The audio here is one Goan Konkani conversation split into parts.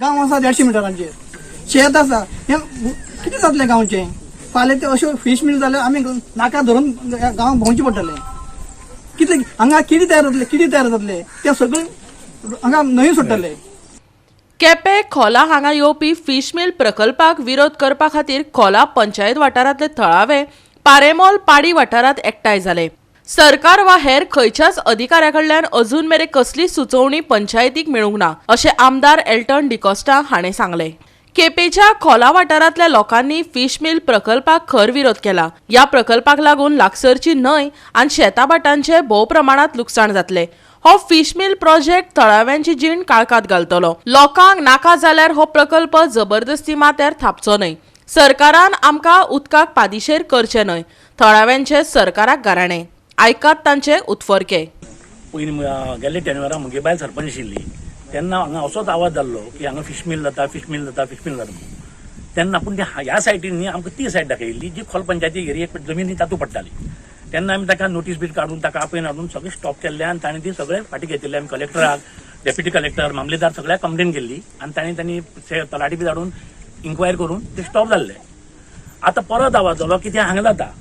गांव आसा 150 मिटरांचेर शेत आसा. हें कितें जातलें गांवचें? फाल्यां ते अश्यो फीश मिल जाल्यार आमी नाका धरून गांवांत भोंवचें पडटलें. कितले हांगा किडी तयार जातले, किडी तयार जातले, ते सगळे हांगा न्हंय सोडटले. केपें खोला हांगा येवपी फिश मिल प्रकल्पाक विरोध करपा खातीर खोला पंचायत वाठारांतले थळावे पारेमोल पाडी वाठारांत एकठांय जाले. सरकार वा हेर खंयच्याच अधिकाऱ्या कडल्यान अजून मेरेन कसलीच सुचोवणी पंचायतीक मेळूंक ना, अशें आमदार एल्टन डिकॉस्टा हाणें सांगलें. केपेंच्या खोला वाठारांतल्या लोकांनी फिश मिल प्रकल्पाक खर विरोध केला. ह्या प्रकल्पाक लागून लागसरची न्हंय आनी शेताभाटांचे भोव प्रमाणात लुकसाण जातलें. हो फिश मिल प्रोजेक्ट थळाव्यांची जीण काळखात घालतलो. लोकांक नाका जाल्यार हो प्रकल्प जबरदस्ती माथ्यार थापचो न्हय. सरकारान आमकां उदकाक पादिशेर करचें न्हय. थळाव्यांचे सरकाराक गाराणें. आयकात तांचे उत्फर्के. पयलीं गेल्ले टेन्युअरा म्हगे बायल सरपंच आशिल्ली तेन्ना हांगा असोच आवाज जाल्लो की हांगा फिश मिल जाता, फिश मिल जाता, फिश मिल जाता म्हणून. तेन्ना पूण ते ह्या सायडीन न्ही, आमकां ती सायड दाखयल्ली जी खोल पंचायती एरियेक जमीन तातूंत पडटाली. तेन्ना आमी ताका नोटीस बीट काडून ताका आपयन हाडून सगळें स्टॉप केल्लें आनी ताणें ती सगळें फाटीं घेतिल्लें. आमी कलेक्टराक, डेप्युटी कलेक्टर, मामलेदार सगळ्याक कंप्लेन केल्ली आनी तांणी तलाठी बी धाडून इन्क्वायर करून ते स्टॉप जाल्ले. आतां परत आवाज जालो की ते हांगा जाता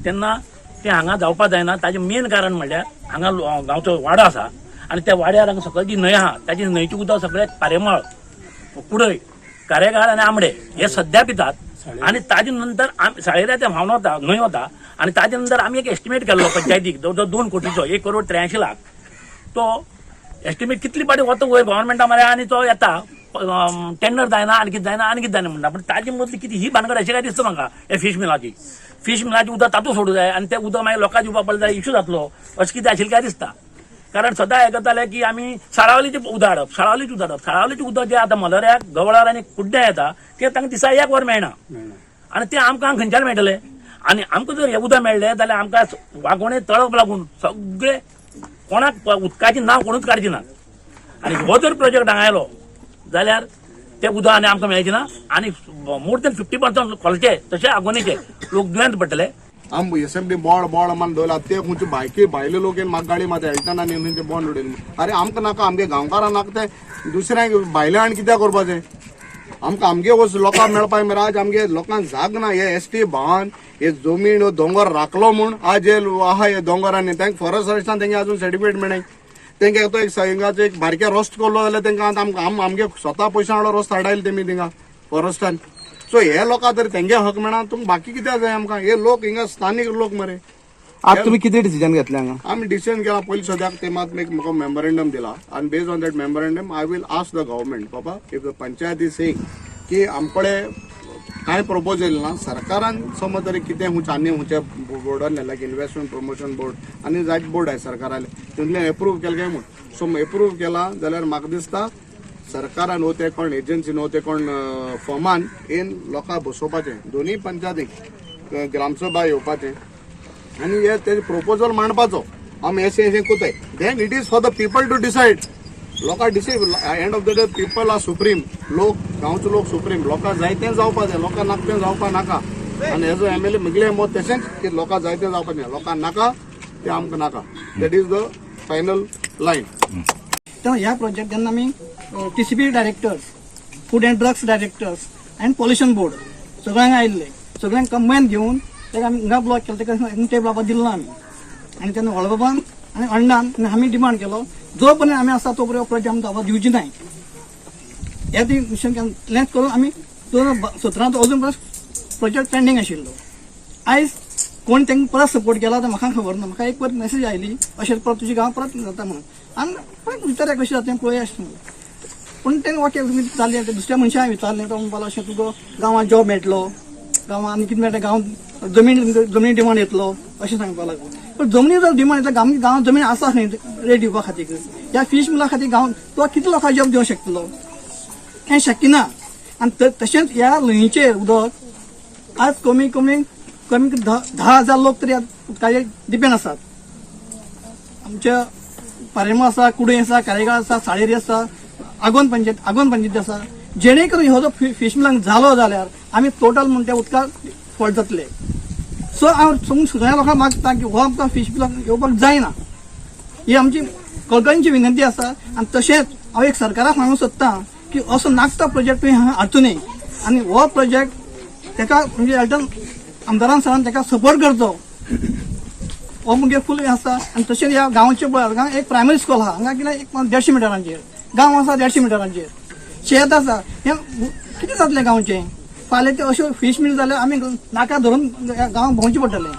तेन्ना ते हांगा जावपा जायना. ताजें मेन कारण म्हणल्यार हांगा गांवचो वाडो आसा आनी त्या वाड्यार हांगा सकयल जी न्हंय आहा, ताजी न्हंयचें उदक सगळें पारेमळ, कुडय, कारेगाळ आनी आंबडे हे सद्या पितात आनी ताजे नंतर साळेऱ्या ते व्हांवन वता, न्हंय वता. आनी ताजे नंतर आमी एक एस्टिमेट केल्लो पंचायतीक, जवळ जवळ 2 कोटीचो, 1 करोड 83 लाख. तो एस्टिमेट कितली पाटी वता वयर गव्हर्मेंटा मरे आनी तो येता, टेंडर जायना आनी कितें जायना आनी कितें जायना म्हणटा. पूण ताजे मदली कितें ही भानगड अशें काय दिसता म्हाका. हे फिश मिलाची, फिश मिलाची उदक तातूंत सोडूं जाय आनी तें उदक मागीर लोकांक दिवपा पडलें जाल्यार इशू जातलो, अशें कितें आशिल्लें काय दिसता. कारण सदां आयकताले की आमी साळावलीचें उदक हाडप, साळावलीचें उदक हाडप. साळावलीचें उदक जें आतां मलऱ्याक, गवळार आनी कुड्ड्या येता, तें तांकां दिसा एक वर मेळना आनी तें आमकां खंयच्यान मेळटलें? आनी आमकां जर हें उदक मेळ्ळें जाल्यार आमकां वागोणे तळप लागून सगळे कोणाक उदकाचें नांव कोणूच काडचे ना. आनी हो जर प्रोजेक्ट हांगा आयलो जाल्यार ते उदक आनी आमकां मेळचें ना आनी मोर दॅन 50% खोलचे तशें आगोनेचे लोक दुयेंत पडटले. आम असेंब्ली बोर्ड बोर्ड मान दवरला. ते खंयचे भायके भायले लोक येवन म्हाका गाडी मारता, एल्टन आनी खंयचे बॉन्ड उडयले. अरे, आमकां नाका, आमगे गांवकारां नाका ते दुसऱ्यांक भायल्या आनी कित्याक करपाचें? आमकां आमगे वच लोकांक मेळपाक मरे. आज आमगे लोकांक जाग ना. हे एसटी भावान हे जमीन हो दोंगर राखलो म्हूण आज हे आहा. हे दोंगरांनी तांकां फॉरेस्ट फॉरेस्टान तेंगे अजून सर्टिफिकेट मेळ्ळें. तेंगे तो एक हिंगाचो एक बारके रस्तो करलो जाल्यार तेंकां आतां आमकां आमगे स्वता पयशा वांगडा रस्तो हाडायले तेमी थिंगा फॉरेस्टान. सो हे लोकां तरी तेंगे हक मेळना, तुमकां बाकी कित्याक जाय आमकां? हे लोक हिंगा स्थानीक लोक मरे. आज तुम्ही किती डिसिजन घेतले हांगा? आमी डिसिजन केला पयलीं. सद्याक ते मात एक म्हाका मेमोरेंडम दिला आनी based on that memorandum I will ask the government, बाबा, if the panchayat is saying की आमकडे कांय प्रपोजल ना, सरकारान समज तरी कितें खंयचें आनी खंयच्या बोर्डान, लायक इन्व्हेस्टमेंट प्रमोशन बोर्ड आनी जायत बोर्ड आहे सरकाराले, तितूंतल्यान एप्रूव केलें काय म्हूण. सो एप्रूव केला जाल्यार म्हाका दिसता सरकारान न्हू ते कोण एजन्सी न्हू ते कोण फर्मान येवन लोकांक बसोवपाचें, दोनूय पंचायतीक ग्रामसभा येवपाचें आनी हे तेजे प्रपोजल मांडपाचो, आमी अशें अशें कोताय. Then it is for the people to decide. लोकां decide. End of the day people are supreme. लोक, गांवचो लोक सुप्रीम. लोकां जाय तें जावपा जाय, लोकां नाका तें जावपा नाका. आनी एज एमएलए म्हगलें मत तशेंच की लोकां जाय तें जावपा जाय, लोकां नाका तें आमकां नाका. That is the final line. तेन्ना ह्या प्रोजेक्ट जेन्ना आमी TCP directors, food and drugs directors आनी पॉल्युशन बोर्ड सगळ्यांक आयिल्ले, सगळ्यांक कंबायन घेवन ताका आमी हिंगा ब्लॉक केलो. ताका टेबल बाबा दिलो ना आमी. आनी तेन्ना व्हडलो बाबान आनी अण्णान आनी आमी डिमांड केलो, जो पर्यंत आमी आसा तो पर्यंत प्रोजेक्ट आमकां बाबा दिवची नाय. हे ती मिशन लेंच करून आमी 2017त अजून परत प्रोजेक्ट पेंडींग आशिल्लो. आयज कोण तांकां परत सपोर्ट केला तर म्हाका खबर ना. म्हाका एक परत मेसेज आयली, अशें परत तुजी गांव परत जाता म्हणून. आनी परत विचारया कशें जाता तें पळोवया अशें म्हणून. पूण तें वाक्य तुमी जालें तें दुसऱ्या मनशाक विचारलें, तो म्हणपालो अशें तुका गांवांत जॉब मेळटलो, गांवांत आनी कितें मेळटा, गांवांत जमीन जमनी डिमांड येतलो अशें सांगपाक लागलो. पण जमनी जर डिमांड येता, आमच्या गांवांत जमीन आसा खंय रेट दिवपा खातीर? ह्या फीश मिला खातीर गांवांत तो कितले लोकांक जॉब दिवंक शकतलो? हें शक्य ना. आनी तशेंच ह्या न्हंयचेर उदक आज कमी कमी कमी 10,000 लोक तरी उदकाचेर डिपेंड आसात. आमच्या पारेमो आसा, कुडय आसा, कारेगाळ आसा, साळेरी आसा, आगोंद पंचायत, आगोंद पंचायत आसा. जेणे करून हो जो फीश मिलांक जालो जाल्यार आमी टोटल म्हणटा उदकाक फॉल्ट जातले. सो हांव सगळ्या लोकांक मागता की हो आमकां फीश मिलांक येवपाक जायना, ही आमची कळकळीची विनंती आसा. आनी तशेंच हांव एक सरकाराक सांगूंक सोदतां. की असो नागता प्रोजेक्ट तुवें हांगा हाडचो न्ही आनी हो प्रोजेक्ट तेका म्हणजे एल्टन आमदारान सरान तेका सपोर्ट करचो. हो मुगे फूल हें आसा. आनी तशेंच ह्या गांवचे पळय, हांगा एक प्रायमरी स्कूल आहा, हांगा कितें एक 150 मिटरांचेर गांव आसा, 150 मिटरांचेर शेत आसा. हें कितें जातलें गांवचें? फाल्यां ते अश्यो फीश मिल जाल्यार आमी नाका धरून गांवांत भोंवचें पडटलें.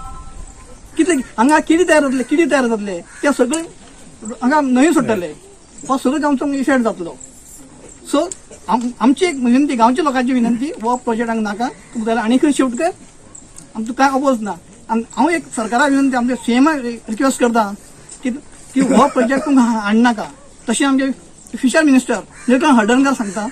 कितले हांगा किडी तयार जातले, किडी तयार जातले, ते सगळे हांगा न्हंय सोडटले. हो सगळो गांवचो इफेक्ट जातलो. सो आमची एक विनंती, गांवच्या लोकांची विनंती, हो प्रोजेक्ट हांगा नाका. तुका जाल्यार आनी खंय शिफ्ट कर, आमकां कांय अपोज ना. आनी हांव एक सरकाराक विनंती, आमच्या सीएमाक रिक्वेस्ट करता की की हो प्रोजेक्ट तुमकां हाडनाका. तशें आमचे फिशर मिनिस्टर निलकंठ हळदणकर सांगता,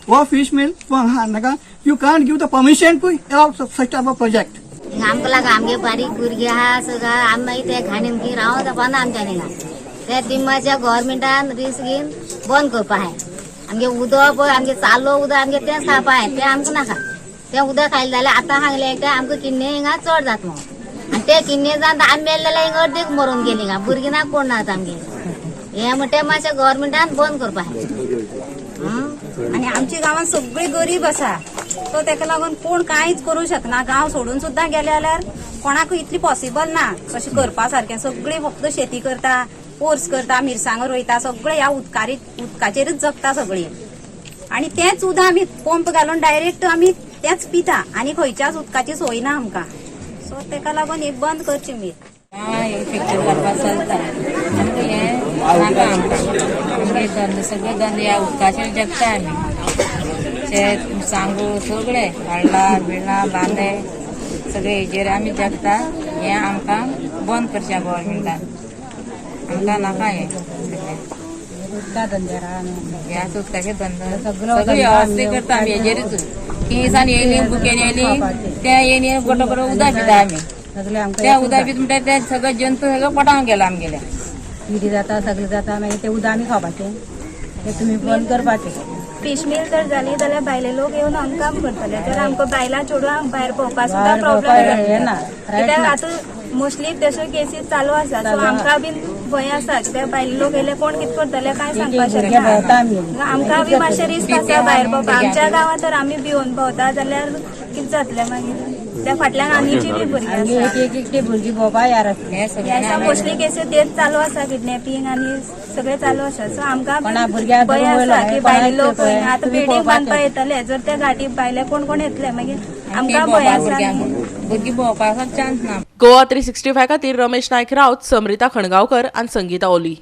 हो फीश मिल तूं हांगा हाडनाका. You can't give the permission to allow such type of project. हिंगा आमकां लागून आमगे बारीक भुरगे आहा सगळं, आमी मागीर ते घाणीन की रावों जावपाना आमच्यानी. हिंगा ते तिमाच्या गव्हर्मेंटान रिस्क घेवन बंद करपा आहाय. आमगे उदक पळय, आमगे चालू उदक आमगे तेंच खावपा आहाय, तें आमकां नाका. तें उदक खायलें जाल्यार आतां सांगलें एकट्या आमकां किडनी हिंगा चड जाता म्हणून. आनी ते किडनी जावन आमी मेले जाल्यार हिंगा अर्दीक मरून गेली, हिंगा भुरगीं ना, कोण ना आतां आमगे. हें म्हणटा मातशें गव्हर्मेंटान बंद करपा आहाय. आनी आमच्या गांवांत सगळी गरीब आसा, सो तेका लागून कोण कांयच करूं शकना. गांव सोडून सुद्दां गेले जाल्यार कोणाकूय इतली पॉसिबल ना अशें करपा सारकें. सगळी फक्त शेती करता, पोर्स करता, मिरसांगो रोयता, सगळे ह्या उदकारी उदकाचेरच जगता सगळी. आनी तेंच उदक आमी पंप घालून डायरेक्ट आमी तेंच पिता आनी खंयच्याच उदकाची सोय ना आमकां. सो तेका लागून एक बंद करची मील. हें फॅक्टरी घालपाक चलता, आमकां हें नाका. आमकां आमगे धंदो, सगळे धंदे ह्या उदकाचेर जगता आमी. शेत, सांगो, सगळे हळडां बिळां, बांदे, सगळे हेजेर आमी जगता. हें आमकां बंद करचें गव्हर्मेंटान. आमकां नाका हें सगळें. ह्याच उदकाचेर धंदो सगळी वेवस्था करता आमी हेजेरूच. तिनसान येयली, बुकेन येयली, ते येयली, गोटो गोटो उदक पिता आमी. त्या उदक पिता म्हणटा ते सगळे जंतू सगळे पोटांक गेला आमगेल्या. किडी जाता, सगळें जाता, मागीर ते उदक आमी खावपाचें. ते तुमी बंद करपाचें. फीश मिल जर जाली जाल्यार भायले लोक येवन हांगा काम करतले, तर आमकां बायलां चेडवांक भायर भोंवपा सुद्दां भायर प्रॉब्लेम भोंवपाक येना. जाता, कित्याक आतां मोस्टली तश्यो केसीस चालू आसा. सो आमकां बीन भंय आसा, कित्याक भायले लोक येयले कोण कितें करतले कांय सांगपाक भुरगे शकना. भोंवता आमगेली. आमकां बी मातशें रिस्क आसा भायर भोंवपाक. आमच्या गांवांत तर आमी भिवन भोंवता जाल्यार कितें जातलें मागीर? त्या फाटल्यान आनीची बी भुरगीं आमगे आसा. एक एक एकटी भुरगीं भोंवपा यार आसली. हें हे सगळें आसा, मोस्टली केसी तेच चालू आसा, किडनॅपिंग आनी सगळें चालू आसा. सो आमकां कोणा भुरग्याक भंय धरून आसा वयलो, की कोणाक भायले लोक पळय, आतां तुमी बिल्डींग पळोवपाचें. बांदपाक येतले, जर त्या घाटी भायले कोण कोण येतले, मागीर आमकां भंय आसा न्ही. भुरगीं भोंवपाक चान्स ना. गोवा 365 खातीर रमेश नायक राऊत, समरिता खणगांवकर आनी संगीता ओली.